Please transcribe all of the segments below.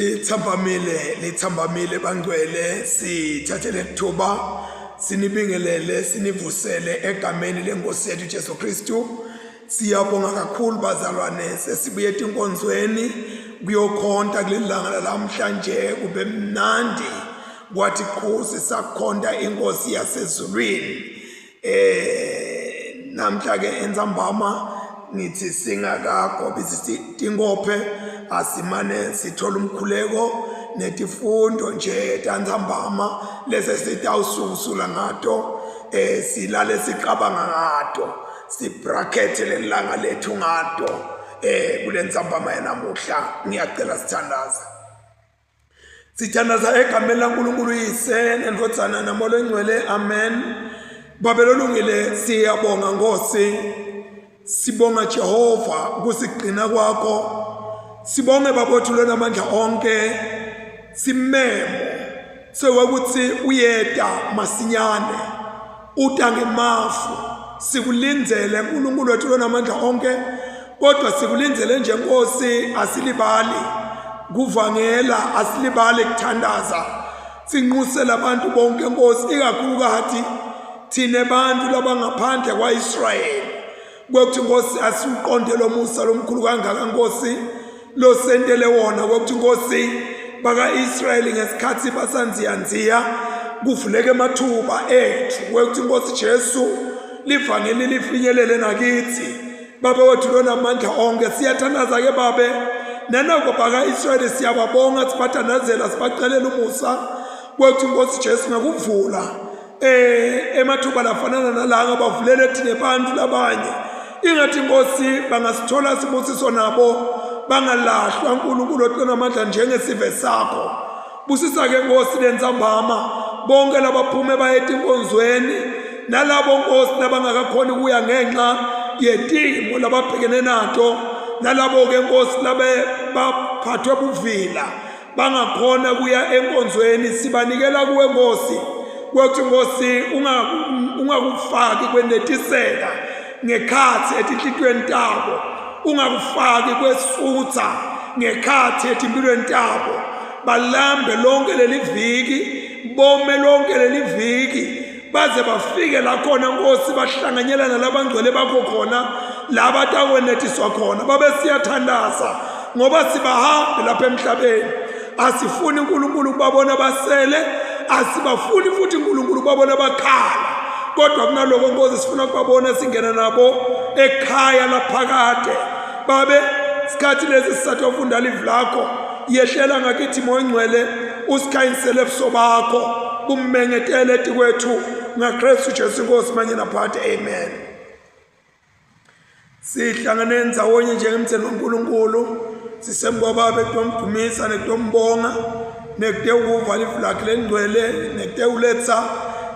Lithambamile, lithambamile bangcwele, sithathe lethuba sinibingelele, sinivusele egameni lenkosi yethu Jesu Kristu. Siyabonga kakhulu bazalwane, sesibuye etinkonzweni kuyokhonta kuleli langa lamhlanje kube mnandi kwathi qhu sisakhonta inkosi yasezulwini. Eh namhla ke entsambama ngithi singakagobi tinkophe asimane sithola umkhuleko netifundo nje tantsambama lese sitawusukusula ngato eh silale sicabanga ngato sibrakethe lelanga lethu ngato eh kulentsambama yanamuhla ngiyacela sithandaze. Sithandaza egameni laNkulunkulu Uyise neNdvodzana naMoya Longcwele. Amen. Babe lolungile siyabonga Nkosi. Sibonga Jehova kusigcina kwakho. Sibonge babothu lonamandla onke. Simemo sewekuthi uyeta masinyane. Uta ngemafu. Sikulindzele uNkulunkulu wethu lonamandla onke. Kodwa sikulindzele nje Nkosi asilibali kuvangela asilibali kuthandaza sinxusela abantu bonke Nkosi ikakhulukati thina bantu labangaphandle kwaIsrayeli kwekuthi Nkosi asiwuqonde lo musa lomkhulu kangaka Nkosi losentele wona kwekuthi Nkosi baka-Israyeli ngesikhathi basanziyanziya kuvuleke amathuba ethu kwekuthi Nkosi Jesu livangeli lifinyelele nakithi Baba wethu lonamandla onke siyathandaza ke babe nanako baka-Israyeli siyababonga sibathandazela sibacelela umusa kwethu Nkosi Jesu ngakuvula eh emathuba lafanana nalanga bavulele thina bantu labanye ingathi Nkosi bangasithola sibusiso nabo bangalahlwa uNkulunkulu otonamandla njengesive sakho Busisa ke Nkosi lentsambama bonke labaphume baye etinkonzweni nalabo Nkosi labangakakhoni kuya ngenxa yetimo lababhekene nato nalabo ke Nkosi labe baphathwe buvila bangakhona kuya enkonzweni sibanikela kuwe Nkosi kwekuthi Nkosi ungakufaki kwenetiseka ngekhathi etinhlitiyweni tabo ungakufaki kwesutha ngekhathi etimpilweni tabo balambe lonke leli viki bome lonke leli viki baze bafike la khona nkosi bahlanganyela nalabangcwele bakho khona la batakwenetiswa khona babe siyathandaza ngoba sibahambi lapha emhlabeni asifuni uNkulunkulu ukubabona basele asibafuni futhi uNkulunkulu ukubabona bakhala kodwa kunaloko nkosi sifuna ukubabona singena nabo ekhaya laphakade babe sikhathi lesi sisatofunda live lakho yehlela ngakithi moya ongcwele usikhanyisele ebuso bakho bumengetele etikwethu ngaKristu Jesu inkosi manje naphakade amen sihlangane ndzawonye njengemtheni waNkulunkulu sisemkwababa ekutomdumisa nekutombonga nekutewukuva livi lakhe lengcwele nekutewuletsa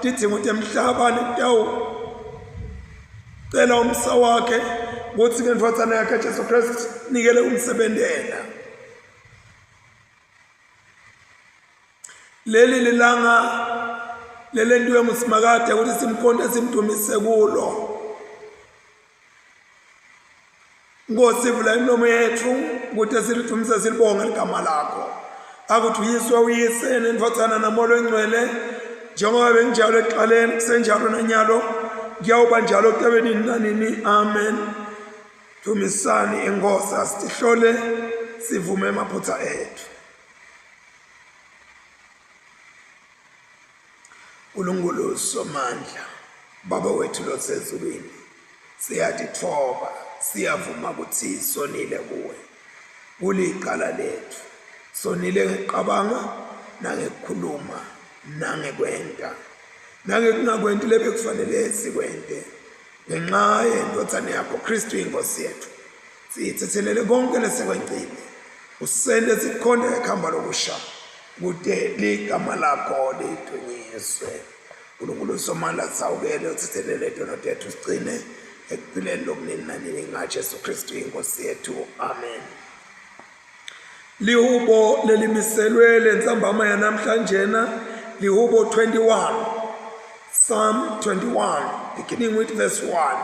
tidzingo temhlaba nekutewucela umsa wakhe kutsi ngendvodzana yakhe Jesu Kristu nikele umsebentela Leli lilanga lelentiwe nguSimakade ukuthi simkhonte simdumise kulo. Nkosi vula imilomo yethu ukuthi silidumise silibonge ligama lakho. Akuthi uyiswe uyise nendvodzana namoya longcwele njengoba benginjalo ekuqaleni kusenjalo nanyalo kuyawuba njalo kutabe nini nanini amen. Dumisani inkosi asitihlole sivume amaphutha ethu. Nkulunkulu Somandla, Baba wethu losezulwini, siyatitfoba, siyavuma ukuthi sonile kuwe. Kulicala lethu. Sonile ngekuqabanga nangekukhuluma nangekwenta nangekungakwenti lebekufanele sikwente ngenxa yendvodzana yakho Kristu inkosi yethu. Sithethelele konke lesekwencile usente sikhonde ngekhamba lokusha kute ligama lakho lidunyiswe. Nkulunkulu Somandla sawukele uthethelele tono tethu sigcine ekuphileni lokunini nanini ngaJesu Kristu inkosi yethu. Amen. Lihubo lelimiselwe lentsambama yanamhlanjena lihubo 21 Psalm 21 beginning with verse 1.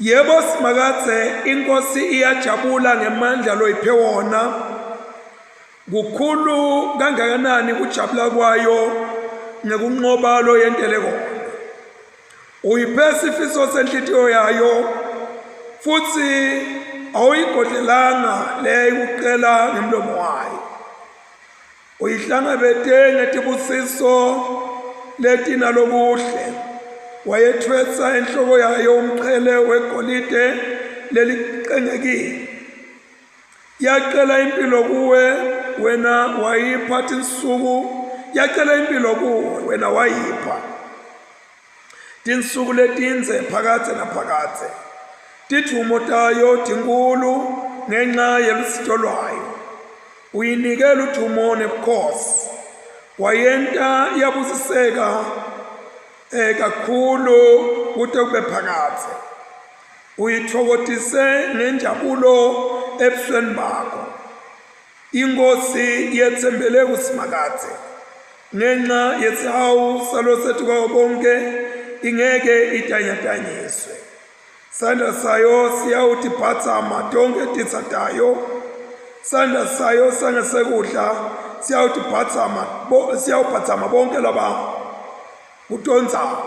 Yebo Simakadze, inkosi iyajabula ngemandla loyiphe wona. Kukhulu kangakanani kujabula kwayo ngekunqoba loyentele kona. Uyiphe sifiso senhlitiyo yayo futhi awuyigodlelanga leyayikucela ngemlomo wayo. Uyihlangabete ngetibusiso letinalokuhle, wayethwesa enhloko yayo umqhele wegolide lelicengekile. Yacela impilo kuwe wena wayipha tinsuku, yacela impilo kuwe wena wayipha tinsuku letindze phakadze naphakadze. Tidvumo tayo tinkulu ngenxa yelusito lwayo. Uyinike ludvumo nebukhosi, wayenta yabusiseka eh, kakhulu kute kube phakadze. Uyitfokotise ngenjabulo ebusweni bakho. Inkosi yetsembele kuSimakadze. Ngenxa yesihawu salosetukako konke ingeke itanyatanyiswe. Sandla sayo siyawutibhatsama tonkhe titsa tayo. Sandla sayo sangesekudla siyawutibhatsama siyawubhatsama bonke laba kutondzako.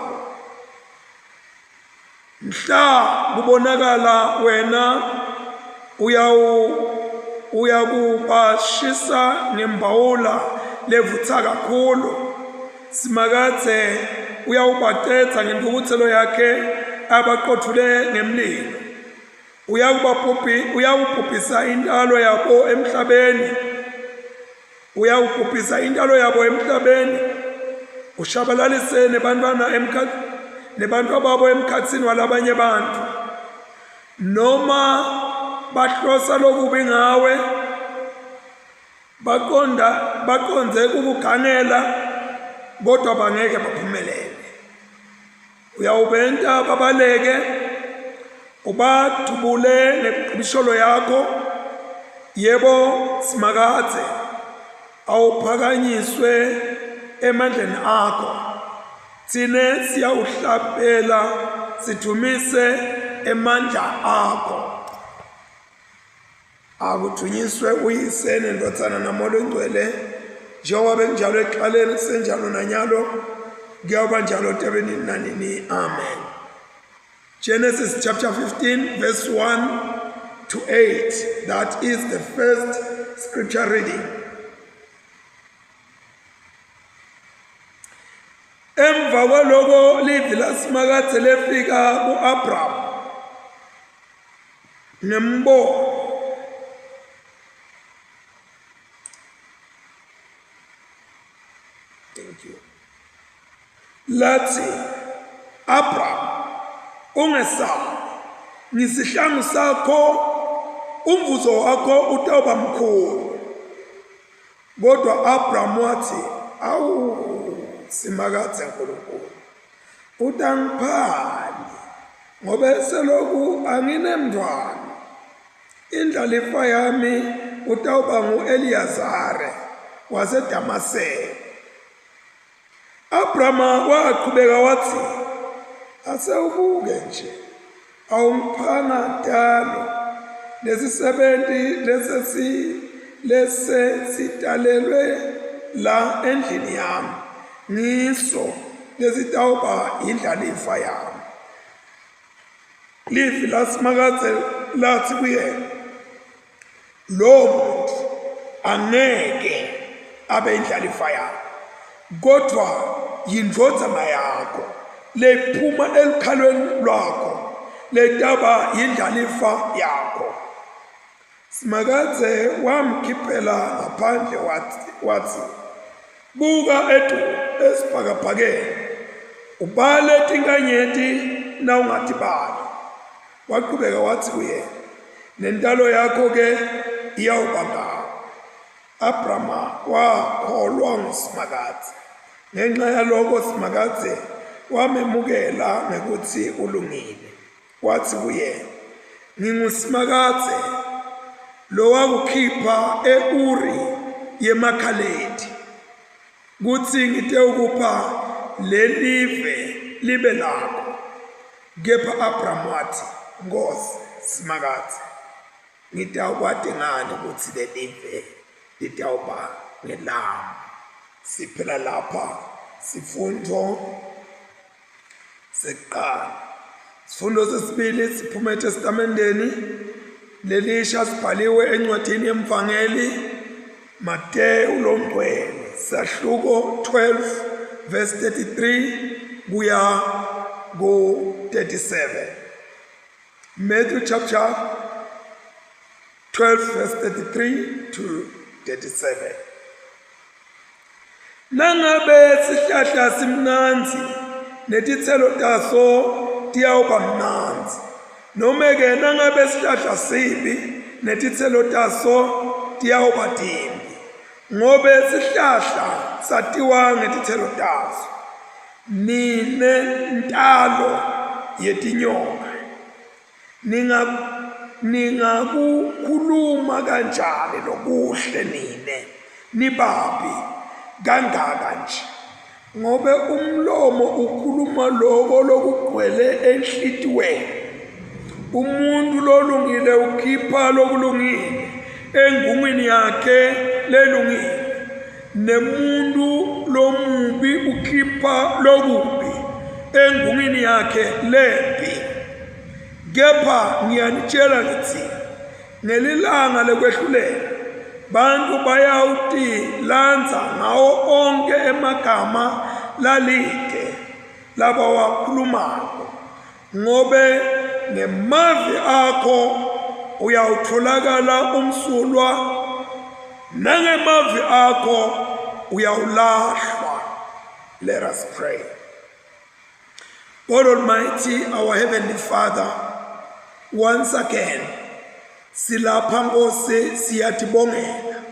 Mhla kubonakala wena uyawu uyakubashisa ngembawula levutsa kakhulu. Simakadze uyawubacedza ngentfukutselo yakhe abaqotfule ngemlilo. Uyawubabhubhi uyawubhubhisa intalo yabo emhlabeni. Uyawubhubhisa intalo yabo emhlabeni, ushabalalise nebantfwana nebantfwababo emkhatsini walabanye bantfu. Noma bahlosa lokubi ngawe, baqonda baqondze kukugangela, kodwa bangeke baphumelele. Uyawubenta babaleke, ubadubule ngemicibisholo yakho. Yebo, Simakadze, awuphakanyiswe emandleni akho. Tsine siyawuhlabela sidvumise emandla akho. Akudvunyiswe uYise neNdvodzana naMoya Longcwele, njengoba bekunjalo ekuqaleni kusenjalo nanyalo, kuyawuba njalo tebe nini nanini. Amen. Genesis chapter 15 verse 1 to 8. That is the first scripture reading. Emva kwaloko livi laSimakadze lefika ku-Abraham ngembono. Thank you. Lathi Abraham ungesabi ngisihlangu sakho umvuzo wakho utawuba mkhulu. Kodwa Abraham wathi, Awu Simakadze Nkulunkulu, utangiphani ngobe seloku anginemntfwana. Indlalifa yami utawuba ngu-Eliyazare waseDamaseko. Abrama waqhubeka wathi, Asewubuke nje, awungiphanga talo lesisebenti lesesi lesesitalelwe la endlini yami ngiso lesitawuba yindlalifa yami. Livi laSimakadze lathi kuyena, lowo muntu angeke abe indlalifa yakho kodwa yindvodzana yakho lephuma elukhalweni lwakho letaba yindlalifa yakho. Simakadze wamkhiphela ngaphandle wathi, wathi buka etulu esibhakabhakeni ubale tinkanyeti nawungatibala. Waqhubeka wathi kuye, nentalo yakho ke iyawuba ngawo. Abrama wakholwa nguSimakadze. Ngenxa yaloko Simakadze wamemukela ngekutsi ulungile. Wathi kuye, NginguSimakadze lowakukhipha e-Uri yemaKhaledi kutsi ngitewukupha lelive libe lakho. Kepha Abraham wathi, Nkosi Simakadze, ngitawukwati ngani kutsi lelive litawuba ngelami? Siphela lapha sifundo sekuqala. Sifundo sesibili siphuma eTestamenteni lelisha sibhaliwe encwadini yemvangeli Mateyu longcwele sahluko 12 verse 33 kuya ku 37. Matthew chapter 12 verse 33 to 37. Nangabe sihlahla simnandzi netitselo taso tiyawuba mnandzi, nome-ke nangabe sihlahla sibi netitselo taso tiyawuba timbi, ngobe sihlahla satiwa ngetitselo taso. Nine ntalo yetinyoka, Ninga ningakukhuluma kanjani lokuhle nine nibabi kangaka nje? Ngobe umlomo ukhuluma loko lokugcwele enhlitiyweni. Umuntu lolungile ukhipha lokulungile engungwini yakhe lelungile, nemuntu lomubi ukhipha lokubi engungwini yakhe lembi. Kepha ngiyanitshela ngithi ngelilanga lekwehlulela bantu bayawutilandza ngawo onkhe emagama lalite labawakhulumako, ngobe ngemavi akho uyawutfolakala umsulwa nangemavi akho uyawulahlwa. Let us pray. God Almighty, our Heavenly Father, once again, silapha Nkosi siyatibongela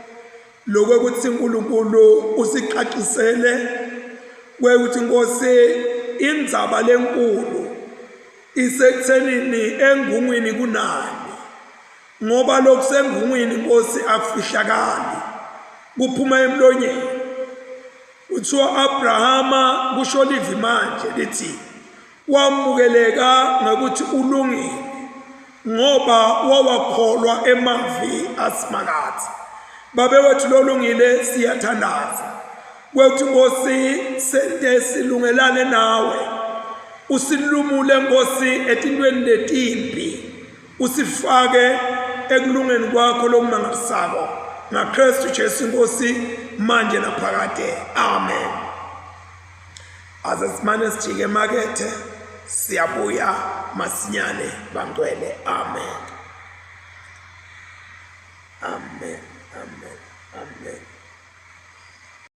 lokwekuthi uNkulunkulu usicacisele kwekuthi Nkosi indzaba lenkulu isekuthenini engungwini kunani ngoba lokusengungwini Nkosi akufihlakali kuphuma emlonyeni. Kuthiwa Abrahama kusho livi manje lithi wamukeleka ngokuthi ulungile ngoba wawakholwa emavi aSimakadze. Babe wethu lolungile siyathandaza kwethu Nkosi sente silungelane nawe usilumule Nkosi etintweni letimbi usifake ekulungeni kwakho lokumangalisako ngaKristu Jesu inkosi manje naphakade. Amen. Aze simane sijike emakethe siyabuya masinyane bangcwele. Amen. Amen. Amen. Amen.